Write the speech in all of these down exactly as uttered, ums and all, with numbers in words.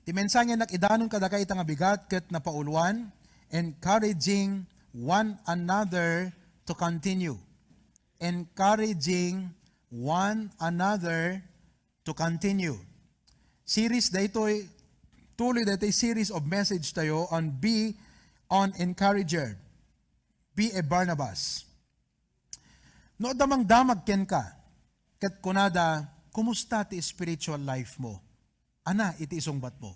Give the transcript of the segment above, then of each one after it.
Ti mensahe nga idanon kadakayo ita nga bigat ket napauloan, encouraging one another to continue. Encouraging one another to continue. Series daytoy, tuloy daytoy series of message tayo on be an encourager. Be a Barnabas. No damangdamag kenka, ket kunada, "Kumusta ti spiritual life mo? Ana iti isungbat mo?"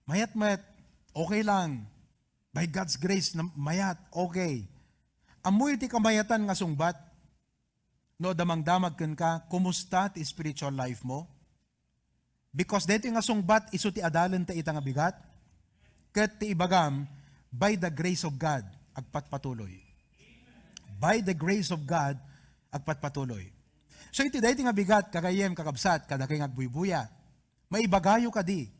Mayat met, okay lang. By God's grace, na-, mayat, okay. Ammoyo ti kamayatan nga sungbat? No damangdamag kenka, kumusta ti spiritual life mo? Because daytoy nga sungbat, isu ti adalenta ita nga bigat. Ket ti ibagam, by the grace of God, agpatpatuloy. By the grace of God, agpatpatuloy. So iti daytoy nga bigat, kagayyem, kakabsat, kadakayo nga agbuybuya, maibagayo kadi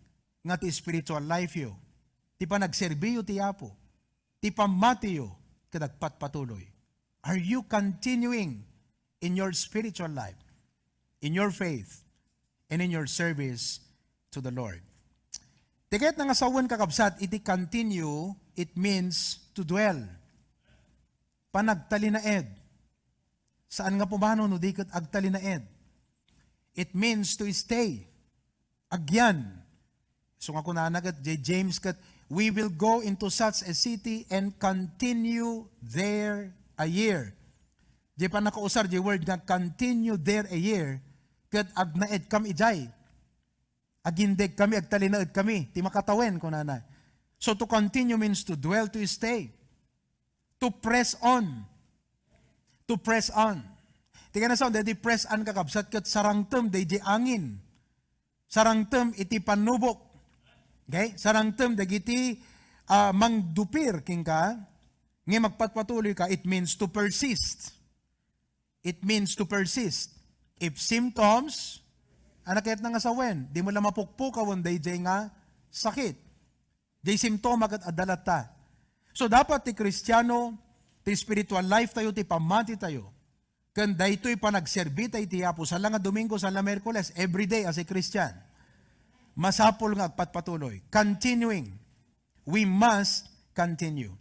nga ti spiritual life yo, ti panagserbiyo ti Apo, ti pammatiyo, ket agpatpatuloy. Are you continuing in your spiritual life, in your faith, and in your service to the Lord? Ti kayatna nga sawen, kakabsat, iti continue, it means to dwell. Panagtalinaed. Saan nga pumano no di ket agtalinaed. It means to stay. Agyan. So nga kunana ket, J-, James ket, "We will go into such a city and continue there a year." Di pa nakausar di word nga continue there a year, ket agnaedkami idiay. Agindegkami, agtalinaedkami, ti makatawen, kunana. So to continue means to dwell, to stay, to press on. To press on. Ti kanayon, daydi press on, kakabsat, ket sarangtem daydi angin. Sarangtem iti pannubok. Okay? Sarangtem dagiti, ah, mangdupir kenka, ngem agpatpatuloy ka, it means to persist. It means to persist. If symptoms, ania kayatna nga sawen, dimo la mapukpukawen daydiay nga sakit. Diay simtoma ket adda latta. So, dapat ti Kristiano, ti spiritual life tayo, ti pammati tayo, ken daytoy panagserbi tayo iti Apo, saan la nga Domingo, saan la Miyerkules, every day as a Christian, masapul nga agpatpatuloy. Continuing. We must continue.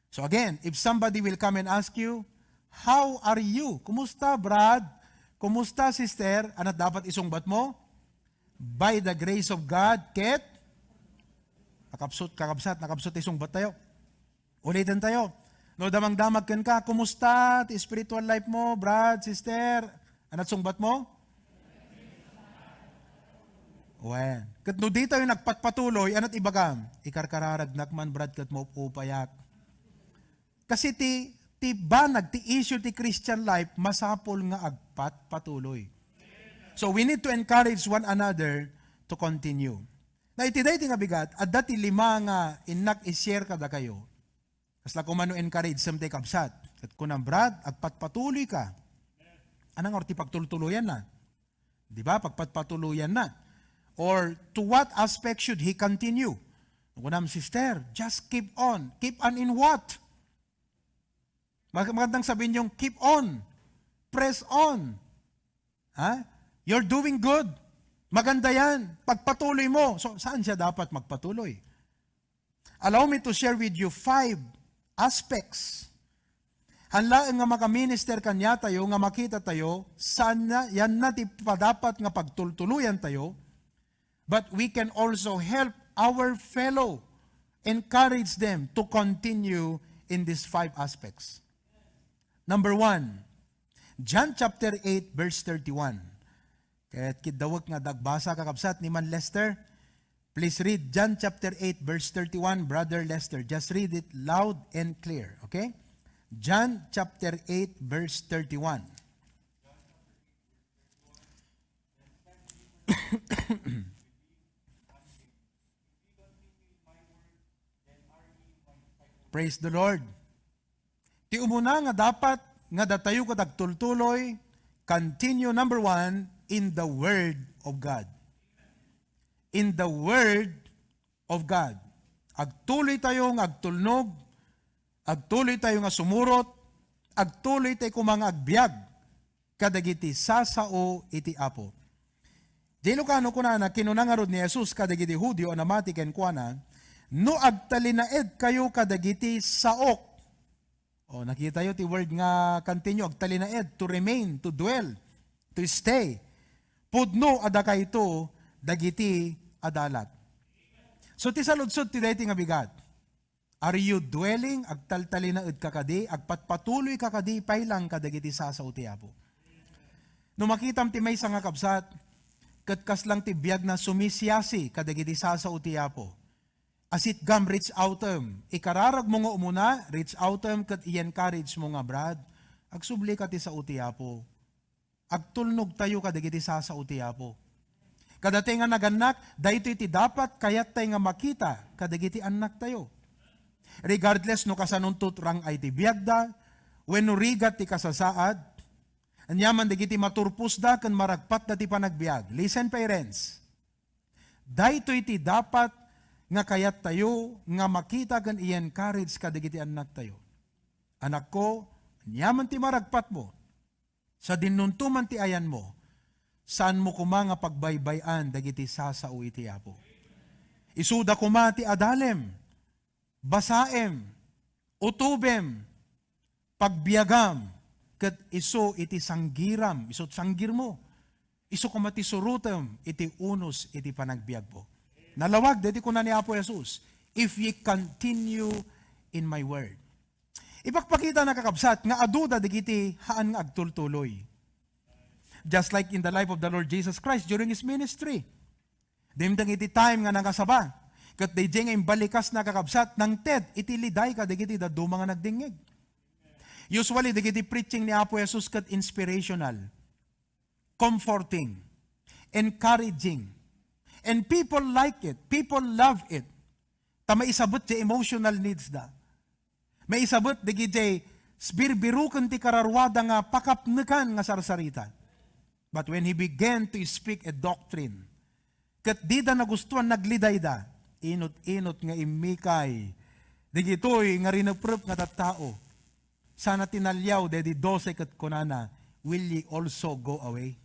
So again, if somebody will come and ask you, "How are you?" "Kumusta, Brad? Kumusta, Sister?" Ania ti dapat isungbat mo? "By the grace of God, ket," nakapsut, kakabsat, nakapsut ti sungbat tayo. Uliten tayo. No damangdamag kenka, "Kumusta ti spiritual life mo, Brad, Sister?" Ania ti sungbat mo? Wen. Ket no di tayo nagpatpatuloy, ania ti ibagam? "Ikarkararagnak man, Brad, ket maup-upayak." Kasi ti, ti banag, ti issue ti Christian life, masapul nga agpatpatuloy. So we need to encourage one another to continue. Na iti daytoy nga bigat, adda ti lima nga innak i-share kadakayo. Kasla koma no encourage, sem ti kabsat. Ket kunam, "Brad, agpatpatuloy ka." Ania ngarud ti pagtultuloyanna? Di ba? Pagpatpatuloyanna. Or to what aspect should he continue? Kunam, "Sister, just keep on." Keep on in what? Mag-, magandang sabihin yung, "Keep on. Press on. Ha? You're doing good. Maganda yan. Pagpatuloy mo." So, saan siya dapat magpatuloy? Allow me to share with you five aspects. Haan laeng nga makaminister kaniatayo nga makita tayo, saan na, yan na ti padapat nga pagtultuloyan tayo, but we can also help our fellow, encourage them to continue in these five aspects. Number one, John chapter eight, verse thirty-one. Ket kiddawek nga agbasa, kakabsat, ni Man Lester. Please read John chapter eight, verse thirty-one, Brother Lester. Just read it loud and clear, okay? John chapter eight, verse thirty-one. Praise the Lord. Ti umuna nga dapat nga datayo ket agtultuloy, continue, number one, in the Word of God. In the Word of God. Agtuloy tayo nga agtulnog, agtuloy tayo nga sumurot, agtuloy tayo koma nga agbiag kadagiti sasao iti Apo. Diay Lucano kunana, kinuna ngarud ni Jesus kadagiti Judio a namati kenkuana, "No agtalinaedkayo kadagiti saok." O, nakitayo ti word nga continue, agtalinaed, to remain, to dwell, to stay. Pudno a dakayto dagiti adalat. So, ti saludsod ti daytoy nga bigat. Are you dwelling? Agtaltalinaedka kadi? Agpatpatuloyka kadi pay lang kadagiti sasao ti Apo? No makitam ti maysa nga kabsat, ket kas lang ti biagna sumisiasi kadagiti sasao ti Apo. Asitgam, reach outem. Ikararagmo nga umuna, reach outem ket i-encourage mo nga, "Brad, agsublika ti sao ti Apo." Agtulnogtayo kadagiti sasao ti Apo. Kadatayo nga nagannak, daytoy ti dapat kayattayo nga makita kadagiti annaktayo. Regardless no kasanonto ti rang-ay ti biagda, wenno rigat ti kasasaad, aniaman dagiti maturposda ken maragpatda ti panagbiag. Listen, parents. Daytoy ti dapat nga kayattayo nga makita ken i-encourage kadagiti annaktayo. Anakko, aniaman ti maragpatmo, sadinonto man ti ayanmo, saanmo koma nga pagbaybay-an dagiti sasao iti Apo. Isuda koma ti adalem, basaem, utobem, pagbiagam, ket isu iti sanggiram, isu ti sanggirmo, isu koma ti surotem iti unos iti panagbiagmo. Nalawag daytoy kuna ni Apo Jesus, "If ye continue in my word." Ipakpakita na, kakabsat, nga aduda dagiti haan nga agtultuloy. Just like in the life of the Lord Jesus Christ during His ministry. Dimteng iti time nga nangasaba. Ket daydiay nga imbalikasna, kakabsat, nangted iti liday kadagiti dadduma nga nagdingngeg. Usually, dagiti preaching ni Apo Jesus ket inspirational, comforting, encouraging. And people like it. People love it. Ta maisabet ti emotional needs da. Maisabet dagiti birbiruken ti kararuada nga pakapnekan nga sarsarita. But when he began to speak a doctrine, ket dida nagustuan, naglidayda, inut-inut nga immikay dagitoy nga rineprep nga tattao. Sana tinaliaw daydi dose ket kunana, "Will ye also go away?"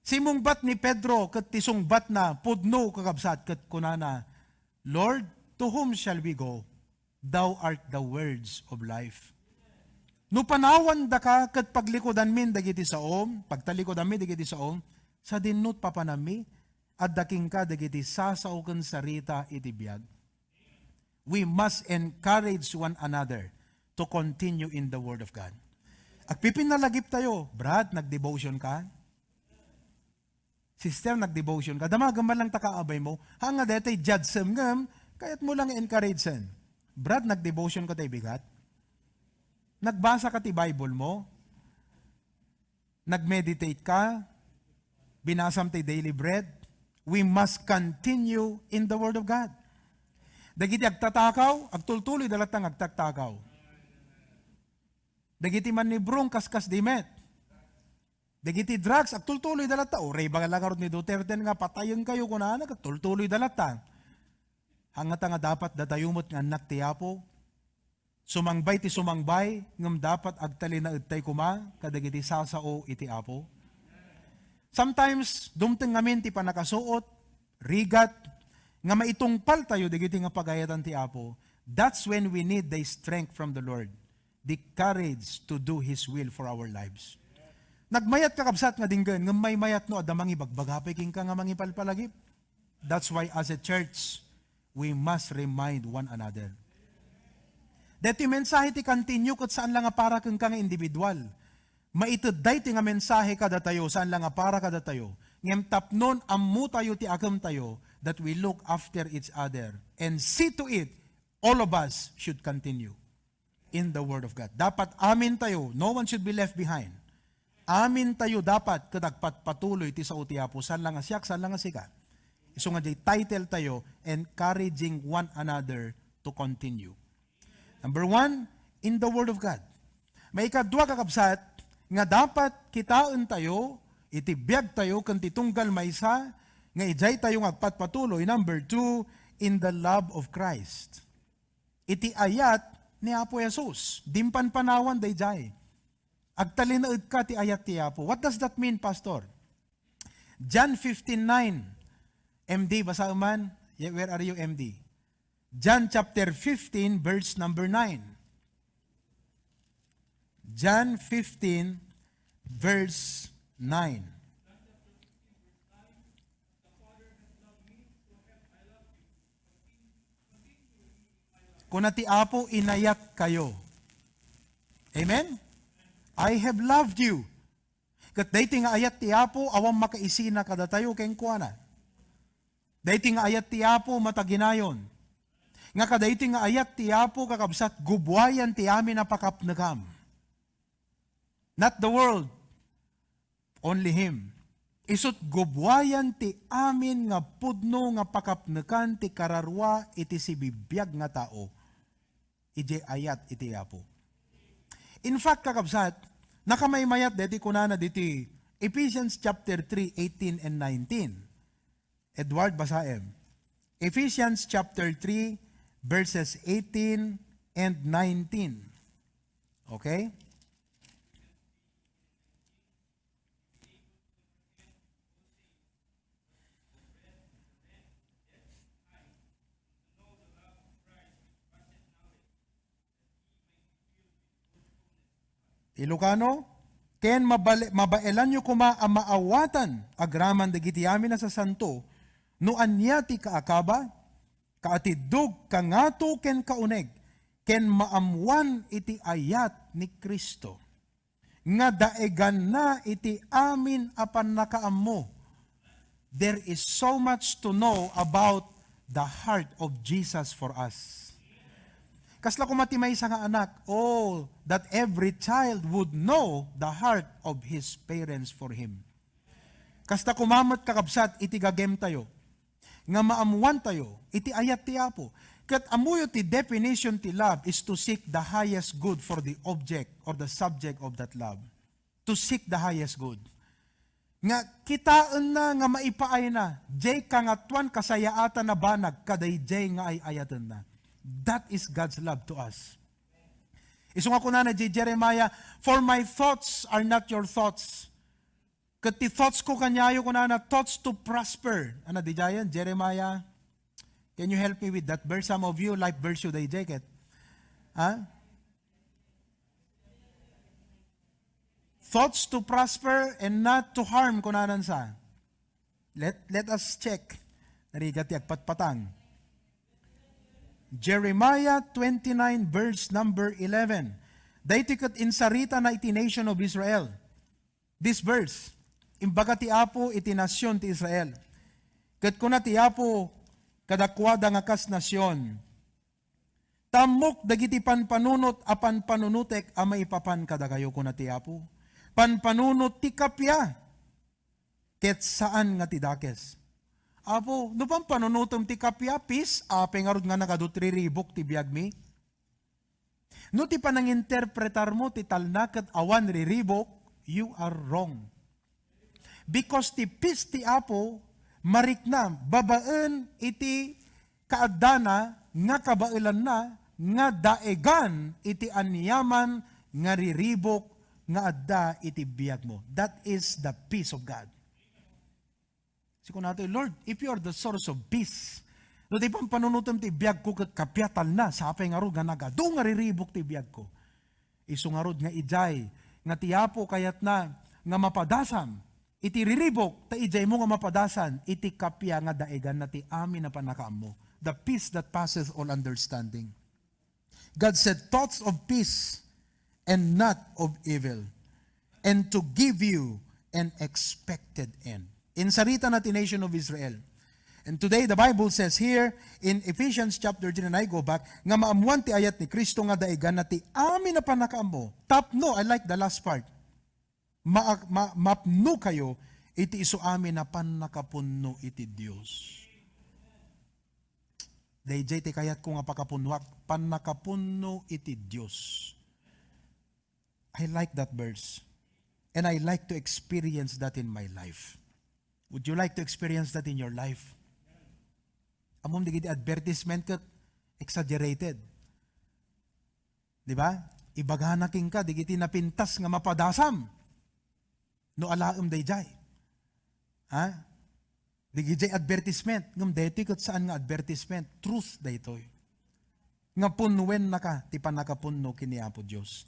Simungbat ni Pedro ket ti sungbatna pudno, kakabsat, ket kunana, "Lord, to whom shall we go? Thou art the words of life." No panawandaka ket paglikudanmin dagiti saom, pagtalikudanmi dagiti saom, sadinno ti papanammi, adda kenka dagiti sasao ken sarita iti biag. We must encourage one another to continue in the Word of God. Agpipinnalagiptayo, "Brad, nag-devotion ka?" "Sister, nag-devotion ka?" Damagem man lang ta kaabaymo. Haan nga daytoy judgem ngem, kayatmo lang encourageen. "Brad, nag-devotion ka tay bigat? Nagbasa ka ti Bible mo? Nag-meditate ka? Binasam ti Daily Bread?" We must continue in the Word of God. Dagiti agtatakaw, agtultuloyda latta nga agtatakaw. Dagiti mannibrong, kaskasdi met. Dagiti drugs, agtultuloyda latta. Uray, bangala ngarud ni Duterte nga, "Patayenkayo," kunana, ket tultuloyda latta. Hangata nga dapat datayo met nga annak ti Apo, sumangbay ti sumangbay, ngem dapat agtalinaedtay koma kadagiti sasao iti Apo. Sometimes, dumteng ngamin ti pannakasuot, rigat, nga maitungpaltayo dagiti nga pagayatan ti Apo. That's when we need the strength from the Lord, the courage to do His will for our lives. Nagmayat, kakabsat, nga dinggen, ngem maymayat no adda mangibagbaga pay kenka nga mangipalpalagip. That's why, as a church, we must remind one another. Daytoy mensahe ti continue ket saan la nga para kenka nga individual. Maited daytoy nga mensahe kadatayo, saan la nga para kadatayo. Ngem tapnon ammotayo ti akemtayo, that we look after each other and see to it, all of us should continue in the Word of God. Dapat amintayo, no one should be left behind. Amintayo dapat ket agpatpatuloy ti sao ti Apo, saan la nga siak, saan la nga sika. Isu nga diay title tayo, encouraging one another to continue. Number one, in the Word of God. Maikadua, kakabsat, nga dapat kitaentayo iti biagtayo ken ti tunggal maysa nga idiay tayo nga agpatpatuloy. Number two, in the love of Christ. Iti ayat ni Apo Jesus. Dimpanpanawan daydiay. Agtalinaedka ti ayat ti Apo. What does that mean, Pastor? John fifteen nine. M D, basaen man. Yeah, where are you, M D? John chapter fifteen, verse number nine. John fifteen, verse nine. Kuna ti Apo, inayat kayo. Amen? "I have loved you." Ket daytoy nga ayat ti Apo, awan makaisina kadatayo kenkuana. Daytoy nga ayat ti Apo, mataginayon. Nga kadaytoy nga ayat ti Apo, kakabsat, gubuayan ti amin a pakapnekam. Not the world, only Him. Isut' gubuayan ti amin nga pudno nga pakapnekan ti kararua iti sibibiag nga tao. Idiay ayat iti Apo. In fact, kakabsat, nakamaymayat deti kunana diti Ephesians chapter three, eighteen and nineteen. Edward, basaem. Ephesians chapter three, verses eighteen and nineteen. Okay? Ilocano, ken mabale-, mabaelanyo koma a maawatan agraman dagiti amin a sasanto, no ania ti kaakaba, kaatiddog, kangato, ken kauneg, ken maammoan iti ayat ni Cristo, nga daeganna iti amin a pannakaammo. There is so much to know about the heart of Jesus for us. Kasla koma ti maysa nga anak, oh, that every child would know the heart of his parents for him. Kasta koma met, kakabsat, iti gagemtayo, nga maammoantayo iti ayat ti Apo. Ket ammoyo ti definition ti love is to seek the highest good for the object or the subject of that love. To seek the highest good. Nga kitaenna nga maipaayna, jay kangatoan kasayaatan a banag kadayjay nga ay-ayatenna. That is God's love to us. Isu nga kunana jay Jeremiah, "For my thoughts are not your thoughts." Ket ti thoughts ko kaniayo kunana, thoughts to prosper. Ano, dijayen, Jeremiah? Can you help me with that verse? Some of you, life verse you, dayjay ket. Ha? Thoughts to prosper and not to harm, kunanan sa. Let, let us check. Narigat ti agpatpatang. Jeremiah twenty-nine, verse number eleven. Daytoy ket insaritana iti nation of Israel. This verse, imbaga ti Apo iti nasion ti Israel. Ket kuna ti Apo kadakuada nga kas nasion, "Ta ammok dagiti panpanunot a panpanunotek a maipapan kadakayo," kuna ti Apo. Panpanunot ti kappia, ket saan nga ti dakes. Apo, no panpanunotem ti kappia, peace, apay ngarud nga nagadu ti riribuk ti biagmi? No ti pananginterpretarmo ti talna ket awan riribuk, you are wrong. Because ti peace ti Apo, marikna babaen iti kaaddana nga kabaelanna nga daegan iti aniaman nga riribuk nga adda iti biagmo. That is the peace of God. Siko nato, "Lord, if you are the source of peace, no ti pampanunotem ti biagko ket kappia talna, sapay ngarud nga nagadu nga riribuk ti biagko." Isu ngarud nga idiay nga ti Apo kayatna nga mapadasam iti riribuk, ta idiaymo nga mapadasan iti kappia nga daeganna ti amin a pannakaammo. The peace that passeth all understanding. God said, "Thoughts of peace and not of evil, and to give you an expected end." Insaritana ti nation of Israel. And today, the Bible says here in Ephesians chapter three, and I go back, nga maammoan ti ayat ni Cristo nga daeganna ti amin a pannakaammo. Tapno, I like the last part. Ma-, ma-, mapno kayo iti isu amin a pannakapunno iti Dios. Dayjay ti kayatko nga pakapunnoak, pannakapunno iti Dios. I like that verse. And I like to experience that in my life. Would you like to experience that in your life? Ammom dagiti advertisement ket exaggerated. Di ba? Ibagana kenka dagiti napintas nga mapadasam. No alaem dayjay. Ha? Digidiay advertisement. Ngem daytoy ket saan nga advertisement. Truth daytoy. Nga punuennaka ti pannakapunno ken ni Apo Dios.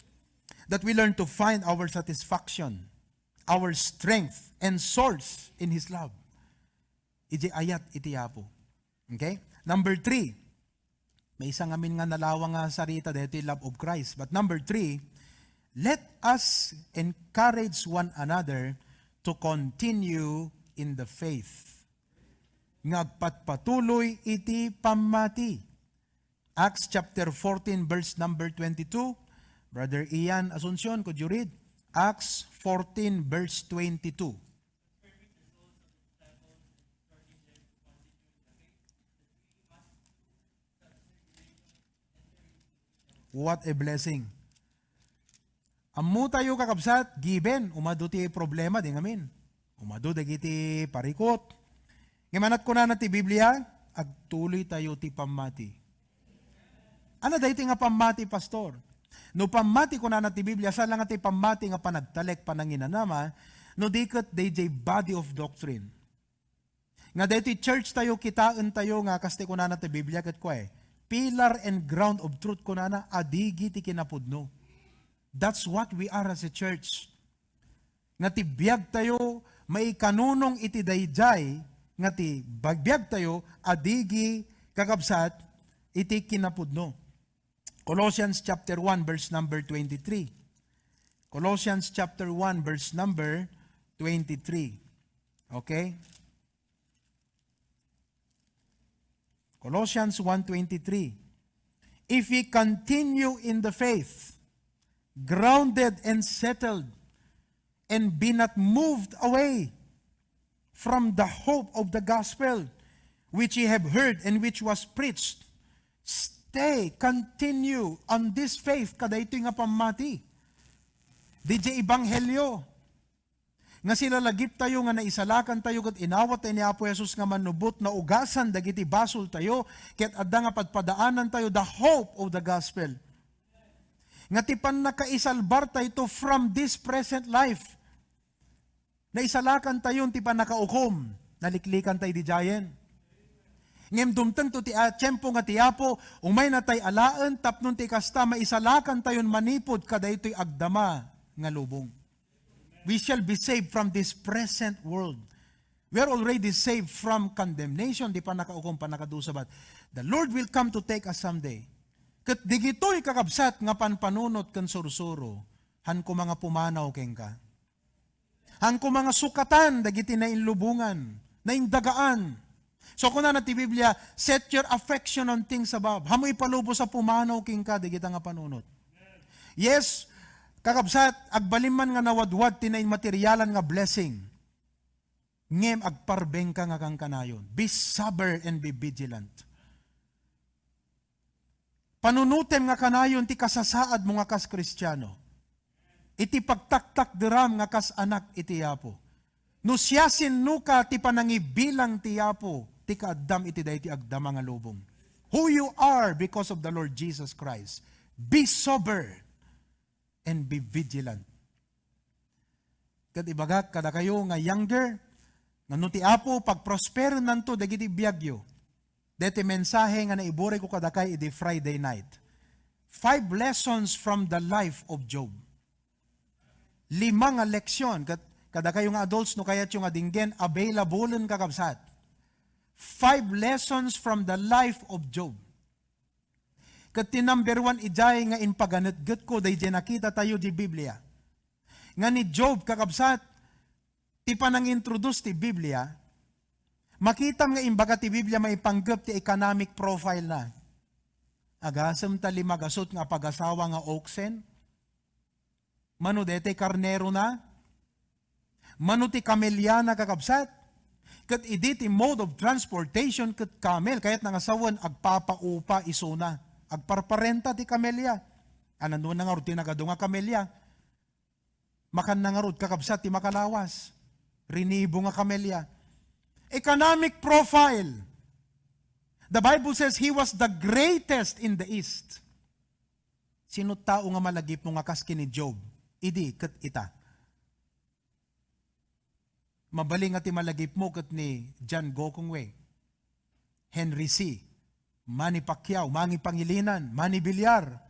That we learn to find our satisfaction, our strength, and source in His love. Idiay ayat iti Apo. Okay? Number three, maysa ngamin nga nalawang nga sarita daytoy love of Christ. But number three, let us encourage one another to continue in the faith. Nga agpatpatuloy iti pammati. Acts chapter fourteen, verse number twenty-two. Brother Ian Asuncion, could you read? Acts fourteen, verse twenty-two. What a blessing. Ammotayo, kakabsat, given, umadu ti problema, di ngamin. Umadu dagiti parikut. Ngem ania ti kunana ti Biblia, agtuloytayo ti pammati. Ania daytoy nga pammati, Pastor? No pammati, kunana ti Biblia, saan la nga ti pammati nga panagtalek, pananginanama, no di ket daydiay body of doctrine. Nga daytoy church tayo, kitaentayo nga kas ti kunana ti Biblia ket kua, eh, pillar and ground of truth kunana, adigi ti kinapudno. That's what we are as a church. Nga ti biag tayo maikanunong iti daydiay, nga ti bag-, biag tayo adigi, kakabsat, iti kinapudno. Colossians chapter one, verse number twenty-three. Colossians chapter one, verse number twenty-three. Okay? Colossians one twenty-three. If ye continue in the faith, grounded and settled, and be not moved away from the hope of the gospel which ye have heard and which was preached. Stay, continue on this faith, kadaytoy nga pammati. Didiay ebanghelio. Nga silalagiptayo nga naisalakantayo ket inawat tayo ni Apo Jesus nga mannubot, naugasan dagiti basoltayo, ket adda nga padpadaanantayo the hope of the gospel. Nga ti pannakaisalbartayto from this present life. Naisalakantayon ti pannakaukom, naliklikantayo idiayen. Ngem dumtengto ti a-, tiempo nga ti Apo, umaynatay alaen tapno ti kasta, maisalakantayon manipud kadaytoy agdama nga lubong. We shall be saved from this present world. We are already saved from condemnation, ti pannakaukom, pannakadusa, but the Lord will come to take us someday. Ket digitoy, kakabsat, nga panpanunot ken sursuro, han koma nga pumanaw kenka. Han koma nga sukatan dagiti nainlubongan, naindagaan. So, kunana ti Biblia, "Set your affection on things above." Ammo ipalubos a pumanaw kenka dagita nga panunot. Yes, kakabsat, agbalin man nga nawadwad ti nainmaterialan nga blessing. Ngem agparbengka nga kankanayon. Be sober and be vigilant. Panunotem nga kanayon ti kasasaadmo nga kas Kristiano. Iti pagtaktakderam nga kas anak iti Apo. No siasinoka ti panangibilang ti Apo, ti kaaddam iti daytoy agdama nga lubong. Who you are because of the Lord Jesus Christ. Be sober and be vigilant. Ket ibagak kadakayo nga younger, nga no ti Apo, pagprosperennanto dagiti biagyo. Deti mensahe nga naiburayko kadakay idi Friday night. Five lessons from the life of Job. Lima nga leksyon, ket kadakayo nga adults, no kayatyo nga dinggen, availableng, kakabsat. Five lessons from the life of Job. Ket ti number one idiay nga impaganetgetko daydiay nakitatayo di Biblia. Nga ni Job, kakabsat, ti panangintroduce ti Biblia, makitam nga imbaga ti Biblia maipanggep ti economic profile na. Agasem ta lima gasut nga apagasawa nga oxen? Mano daytoy karnerona? Mano ti kameliana, kakabsat? Ket idi ti mode of transportation ket camel, kayatna nga sawen, agpapaupa isuna. Agparparenta ti kamelia. Ananona ngarud ti nagadu nga kamelia? Makanna ngarud, kakabsat, ti makalawas. Rinibo nga kamelia. Economic profile. The Bible says he was the greatest in the East. Sino tao nga malagipmo nga kas ken ni Job? Idi ket ita. Mabalin nga ti malagipmo ket ni John Gokongwei, Henry Sy, Manny Pacquiao, Manny Pangilinan, Manny Villar.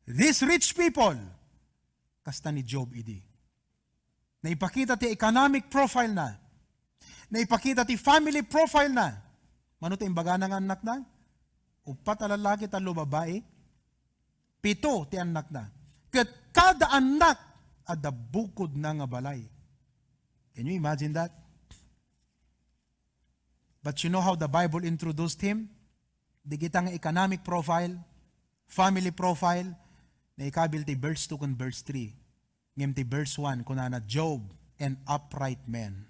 These rich people, kasta ni Job idi. Naipakita ti economic profile na. Naipakita ti family profile na. Mano ti imbagana nga annakna? Uppat a lalaki, tallo babai. Pito ti annakna. Ket kada annak, adda bukodna nga balay. Can you imagine that? But you know how the Bible introduced him? Dagita nga economic profile, family profile, naikabil ti verse two ken verse three. Ngem ti verse one, kunana, "Job, an upright man,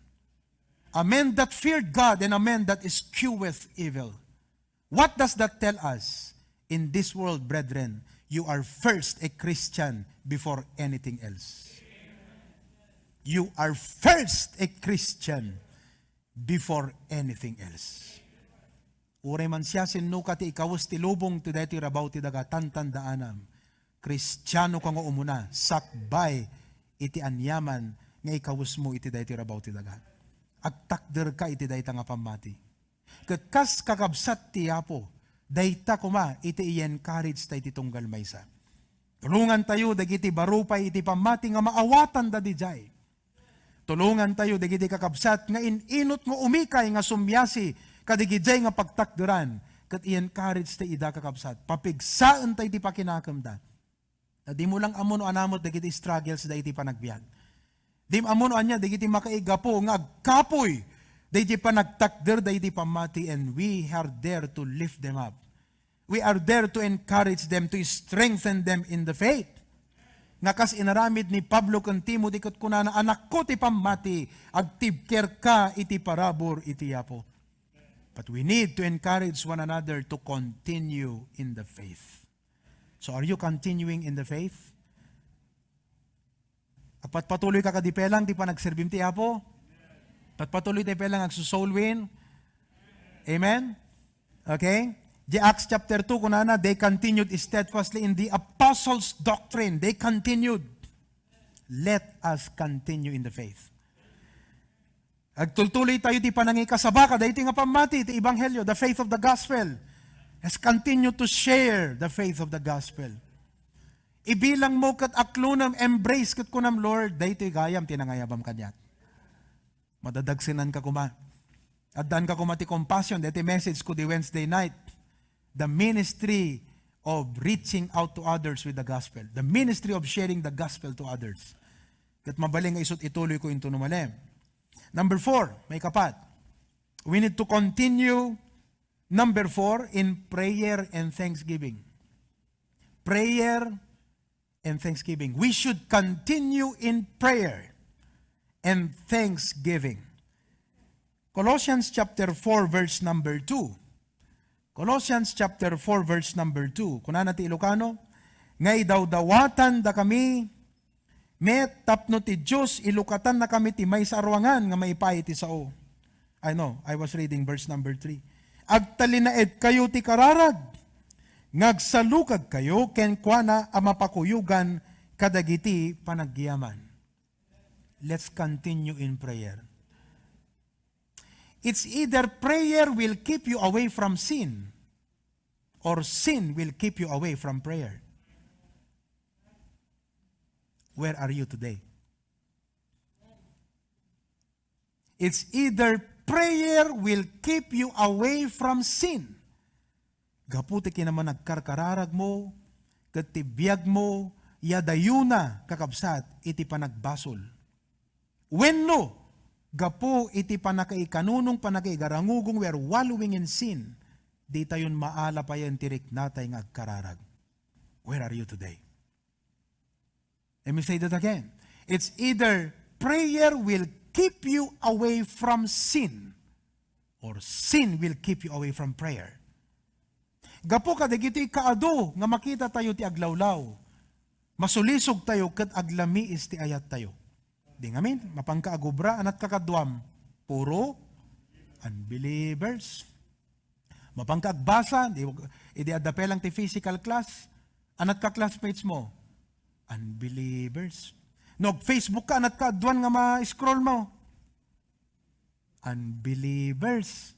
a man that feared God and a man that escheweth evil." What does that tell us? In this world, brethren, you are first a Christian before anything else. You are first a Christian before anything else. Uray man siasinoka ti ikawes ti lubong ti daytoy rabaw ti daga, tantandaanam, Kristianoka nga umuna, sakbay iti aniaman nga ikawesmo iti daytoy rabaw ti daga. Agtakderka iti dayta nga pammati. Ket kas kakabsat ti Apo, dayta koma iti i-encourage ta iti tunggal maysa. Tulongantayo dagiti baro pay iti pammati nga maawatanda idiay. Tulongantayo dagiti kakabsat nga in-inut nga umikay nga sumiasi kadigidiay nga pagtakderan, ket i-encourage ta ida, kakabsat. Papigsaenta iti pakinakemda. Ta dimo lang ammo no ania met dagiti struggles da iti panagbiag. Dim ammo no ania dagiti makaigapu nga agkapuy dagiti panagtakder dagiti pammati, and we are there to lift them up. We are there to encourage them, to strengthen them in the faith. Nga kas inaramid ni Pablo ken Timothy ket kunana, "Anakko ti pammati, agtibkerka iti parabur iti Apo." But we need to encourage one another to continue in the faith. So are you continuing in the faith? Agpatpatuloy ka kadi pelang ti panagserbim ti Apo? Patpatuloy tayo pelang agsusoul win? Amen? Okay? Di Acts chapter two, kunana, "They continued steadfastly in the apostles' doctrine." They continued. Let us continue in the faith. Agtultuloy tayo ti panangikasaba kadaytoy nga pammati ti ebanghelio, the faith of the gospel. Let's continue to share the faith of the gospel. Ibilang mo ket aklonem, embrace ket kunam, "Lord, daytoy gayam ti nangayabam kaniak." Madadagsenanka koma. Addanka koma ti compassion, daytoy message ko di Wednesday night. The ministry of reaching out to others with the gospel. The ministry of sharing the gospel to others. Ket mabalin nga isut' ituloy ko into no malem. Number four, maikapat. We need to continue, number four, in prayer and thanksgiving. Prayer and thanksgiving. We should continue in prayer and thanksgiving. Colossians chapter four, verse number two. Colossians chapter four, verse number two. Kunana ti Ilocano, nga idawdawatandakami met tapno ti Dios ilukatannakami ti maysa a ruangan nga maipaay iti sao. I know, I was reading verse number three. Agtalinaedkayo ti kararag, nga agsalukagkayo kenkuana a mapakuyogan kadagiti panagyaman. Let's continue in prayer. It's either prayer will keep you away from sin, or sin will keep you away from prayer. Where are you today? It's either prayer will keep you away from sin. Gapu ti kinamanagkarkararagmo, ket ti biagmo, ya dayona, kakabsat, iti panagbasol. Wenno, gapu iti pannakaikanunong, pannakaigarangugong, we are wallowing in sin, ditayon maala payen ti riknatay nga agkararag. Where are you today? Let me say that again. It's either prayer will keep you away from sin, or sin will keep you away from prayer. Gapu kadagiti kaadu nga makita tayo ti aglawlaw, masulisog tayo ket aglamiis ti ayat tayo. Di ngamin, mapanka agubra, anatka kaduam, puro unbelievers. Mapanka agbasa, di, idi adda pelang ti physical class, anatka classmates mo, unbelievers. No, Facebook ka, anatka aduan nga ma-scroll mo, Unbelievers.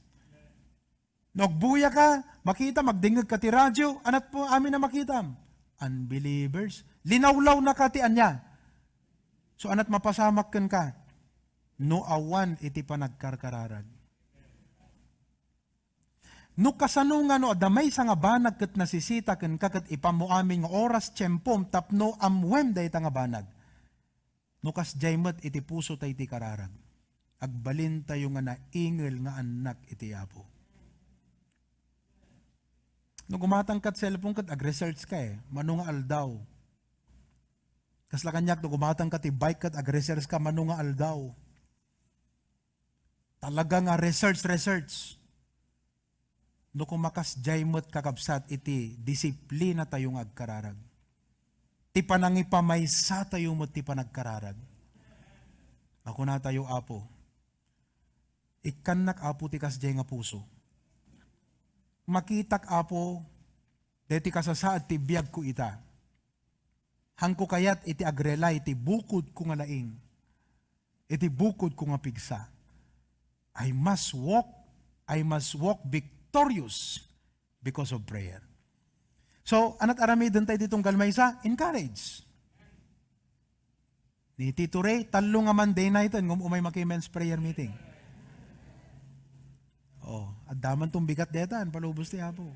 No agbuyaka, makitam, agdingngegka ti radio, anat po amin a makitam? Unbelievers. Linawlawnaka ti ania? So, anat mapasamak kenka? No awan iti panagkarkararag. No kasano nga no adda maysa nga banag ket nasisita kenka ket ipammo amin nga oras, tiempom tapno ammoem dayta nga banag. No kasdiay met iti pusotayo ti kararag, agbalintayo nga naingel nga annak iti Apo. No gumatangkat cellphone ket agresearch ka eh, mano nga aldaw? Kasla kaniak no gumatangka ti bike ket agresearch ka, mano nga aldaw? Talaga nga research, research. No kumakasdiay met, kakabsat, iti disiplinatayo nga agkararag, ti panangipamaysatayo met ti panagkararag. Makunatayo, Apo, ikkannak, Apo, ti kasdiay nga puso. Makitak, Apo, daytoy kasasaad ti biagko ita. Hanko kayat iti agrely iti bukodko nga laing, iti bukodko nga pigsa. I must walk, I must walk victorious because of prayer. So, anat aramiden tayo ditong galmaysa? Encourage. Ni Tito Ray, tallo nga Monday night ngem umay maki men's prayer meeting. Oh, adda man tong bigat detan, palubos ti Apo.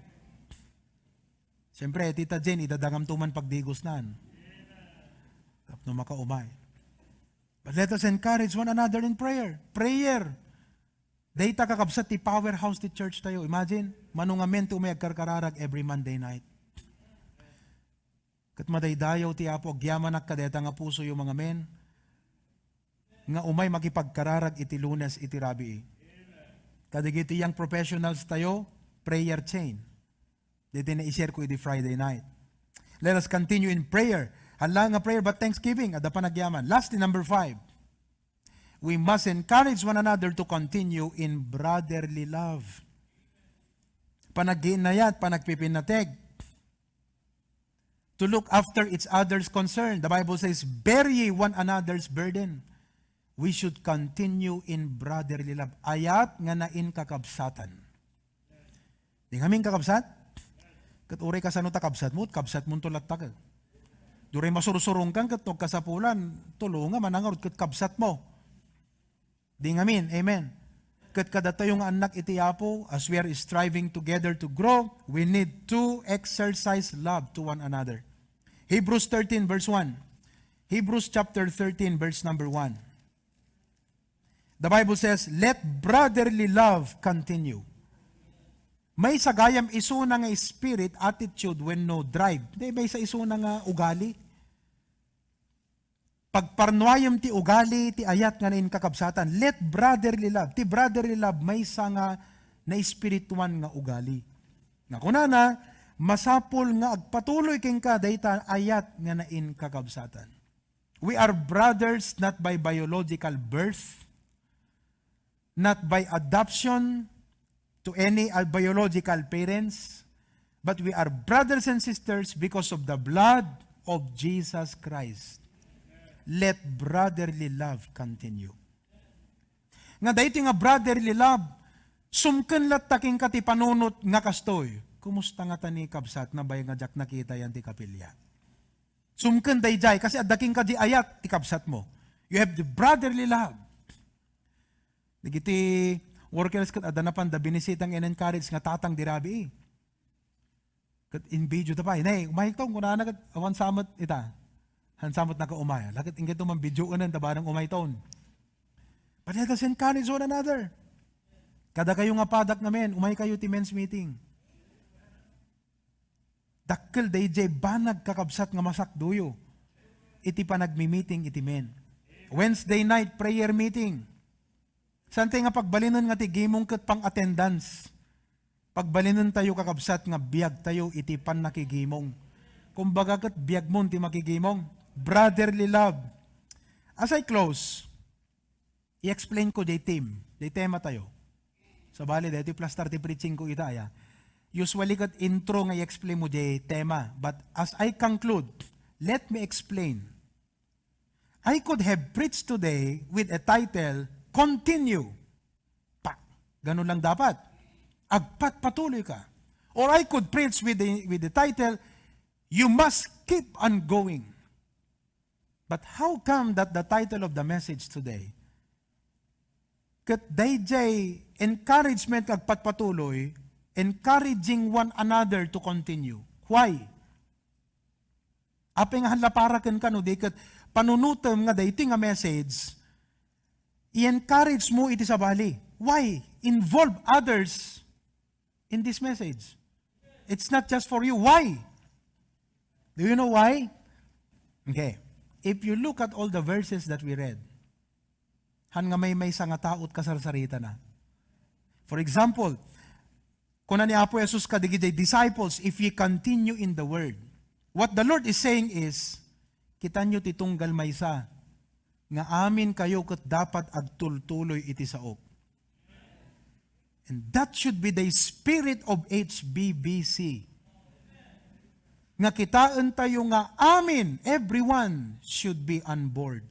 Siyempre, Tita Jane, idadangam to man pagdigosnan. Tapno makaumay. But let us encourage one another in prayer. Prayer. Dayta, kakabsat, ti powerhouse ti church tayo. Imagine, mano nga men ti umay agkarkararag every Monday night. Ket madaydayaw ti Apo, agyamanak kadayta nga pusoyo, mga men, nga umay makipagkararag iti Lunes iti rabii. Kadagiti young professionals tayo, prayer chain. Daytoy naisir ko iti Friday night. Let us continue in prayer. Hala nga prayer, but thanksgiving, adda panagyaman. Lastly, number five, we must encourage one another to continue in brotherly love. Panaggiinnayat, panagpipinnateg. To look after each other's concern. The Bible says, "Bear ye one another's burden." We should continue in brotherly love. Ayat nga nainkakabsatan. Di ngamin kakabsat? Ket uray kasano ta kabsatmo, kabsatmo to latta ket. Duray masursurong kan ket no agkasapulan, tulonga manangarud ket kabsatmo. Di ngamin, amen. Ket kadatayo nga annak iti Apo, as we are striving together to grow, we need to exercise love to one another. Hebrews thirteen verse one. Hebrews chapter thirteen verse number one. The Bible says, "Let brotherly love continue." Maysa gayam isuna nga spirit, attitude, wenno drive. Di, maysa isuna nga ugali. Pagparnuayem ti ugali ti ayat nga nainkakabsatan. Let brotherly love. Ti brotherly love, maysa nga naespirituan nga ugali. Nga kunana, masapul nga agpatuloy kenka dayta ayat nga nainkakabsatan. We are brothers not by biological birth, not by adoption to any, uh, biological parents, but we are brothers and sisters because of the blood of Jesus Christ. Let brotherly love continue. Nga daytoy nga brotherly love, sumken latta kenka ti panunot nga kastoy, "Kumusta ngata ni kabsat? Nabay nga diak nakita yan ti kapilya." Sumken daydiay, kasi adda kenka di ayat ti kabsatmo. You have the brotherly love. Dagiti workers ket adda napan da binisita nga in-encourage nga tatang di rabii. Ket in-video ta pay. "Nay, umayton," kunana ket awan samet ita. Han samet nakaumay. Laket inggay to man-video enen ta bareng umayton. But let us encourage one another. Kadakayo nga padak nga men, umay kayo ti men's meeting. Dakkel daydiay banag, kakabsat, nga masakdoyo iti panagmi-meeting iti men. Wednesday night prayer meeting. Saantay nga pagbalinen nga ti gimong ket pang-attendance. Pagbalinentayo, kakabsat, nga biagtayo iti pannakigimong. Kumbaga, ket biagmon ti makigimong. Brotherly love. As I close, i-explain ko jay theme, jay tema tayo. Sabali, daytoy plaster ti preaching ko ita, aya. Usually, ket intro nga i-explain mo jay tema. But as I conclude, let me explain. I could have preached today with a title, "Continue." Ganun lang dapat. Agpatpatuloy ka. Or I could preach with the, with the title, "You must keep on going." But how come that the title of the message today, ket dayjay encouragement nga agpatpatuloy, encouraging one another to continue? Why? Apay nga han la para kenka no di ket panunotem nga daytoy nga message, i-encourage mo iti sabali. Why? Involve others in this message. It's not just for you. Why? Do you know why? Okay. If you look at all the verses that we read, han nga maymaysa nga tao ti kasarsaritana. For example, kuna ni Apo Jesus kadagiti disciples, "If ye continue in the word." What the Lord is saying is, "Kitanyo ti tunggal maysa, nga aminkayo ket dapat agtultuloy iti saok." And that should be the spirit of H B B C. Nga kitaentayo nga amin, everyone should be on board.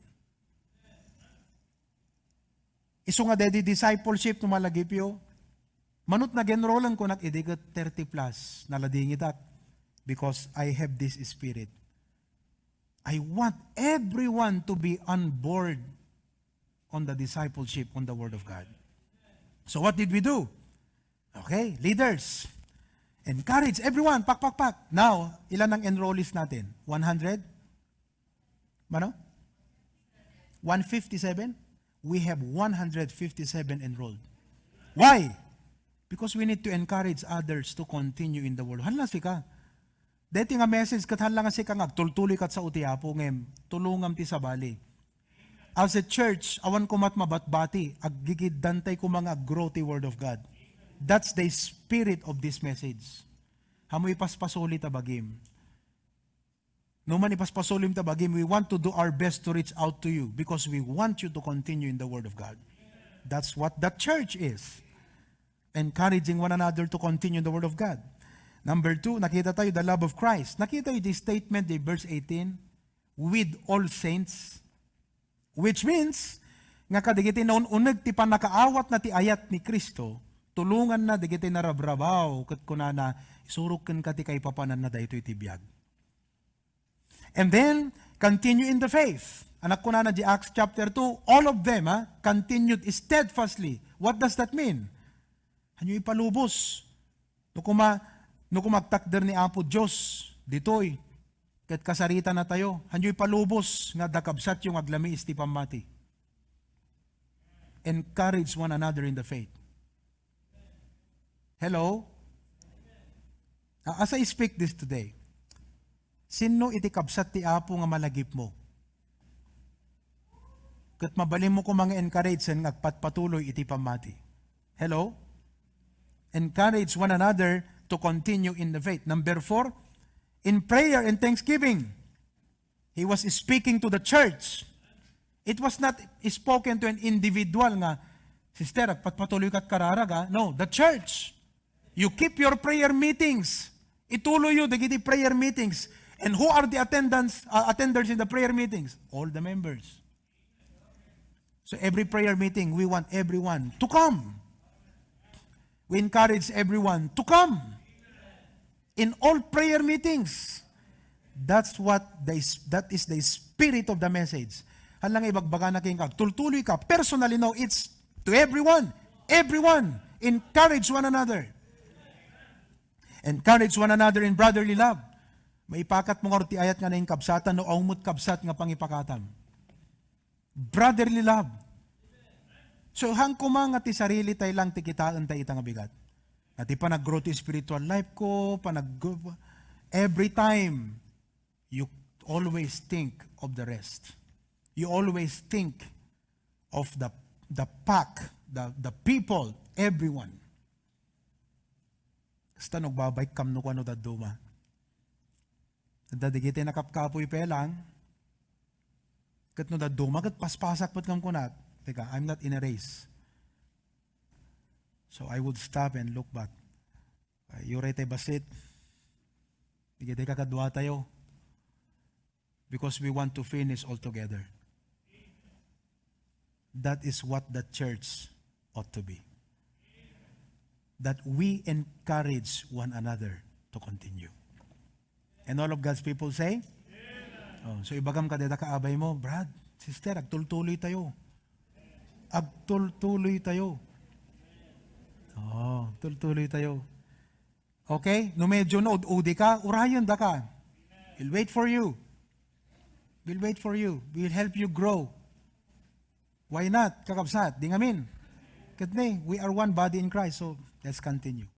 Isu nga daydi discipleship no malagipyo, manut nag-enrollan kunak idi ket thirty plus, naladingitak because I have this spirit. I want everyone to be on board on the discipleship, on the Word of God. So what did we do? Okay, leaders, encourage everyone, pak, pak, pak. Now, ilan ang enrollees natin? One hundred? Mano? One fifty-seven? We have one hundred fifty-seven enrolled. Why? Because we need to encourage others to continue in the Word. Hala sika. Deti nga message ket hala nga sika nga agtultuloy kat sa uti Apo ngem tulongam ti sabali. As a church, awan koma ti mabatbati, aggigiddantay koma nga aggrow ti Word of God. That's the spirit of this message. Amo ipaspasolit a bagim. No man ipaspasolim ta bagim, we want to do our best to reach out to you because we want you to continue in the Word of God. That's what the church is. Encouraging one another to continue in the Word of God. Number two, nakita tayo, the love of Christ. Nakita tayo di statement di verse eighteen, "With all saints." Which means, nga kadagiti naun-uneg ti pannakaawatna ti ayat ni Cristo, tulonganna dagiti narabrabaw, ket kunana, "Isurok kenka ti kaipapananna daytoy ti biag." And then, continue in the faith. Anak kunana di Acts chapter two, all of them, ha, continued steadfastly. What does that mean? Hanyo ipalubos. No kuma, no kuma agtakder ni Apo Dios ditoy, ket kasaritana tayo, hanyo ipalubos nga adda kabsatyo nga aglamiis ti pammati. Encourage one another in the faith. Hello? A-, as I speak this today, sinno iti kabsat ti Apo nga malagipmo? Ket mabalinmo koma nga encourage nga agpatpatuloy iti pammati. Hello? Encourage one another to continue in the faith. Number four, in prayer and thanksgiving. He was speaking to the church. It was not spoken to an individual nga, "Sister, agpatpatuloy kat kararag, ah." No, the church. You keep your prayer meetings. Ituloy you dagiti prayer meetings. And who are the attendants, uh, attenders in the prayer meetings? All the members. So every prayer meeting, we want everyone to come. We encourage everyone to come in all prayer meetings. That's what the is-, that is the spirit of the message. Hala nga ibagbagana kenka, tultuloy ka. Personally, no, it's to everyone. Everyone, encourage one another. Encourage one another in brotherly love. Maipakatmo ngarud ti ayat nga naing kabsatan no awan met kabsat nga pangipakatam. Brotherly love. So, han koma nga ti sarili tay lang ti kitaen tay ita nga bigat. Nga ti panag-grow ti spiritual life ko, panag-, every time, you always think of the rest. You always think of the, the pack, the, the people, everyone. Kasta no agbabike kam no kuano dadduma. Adda dagiti nakapkapoy pay lang. Ket no dadduma, ket paspasak met ngem kunat, "Teka, I'm not in a race." So I would stop and look back. Ay, uray tay bassit. Dagiti kakaduatayo. Because we want to finish all together. That is what the church ought to be. that we encourage one another to continue. And all of God's people say? Oh, so ibagam ka dida kaabay mo, "Brad, sister, agtultuloy tayo. Agtultuloy tayo." Oh, tultuloy tayo. Okay? No medyo naud-udi ka, urayen da ka. We'll wait for you. We'll wait for you. We'll help you grow. Why not, kakabsat? Di ngamin. Ket ni, we are one body in Christ, so let's continue.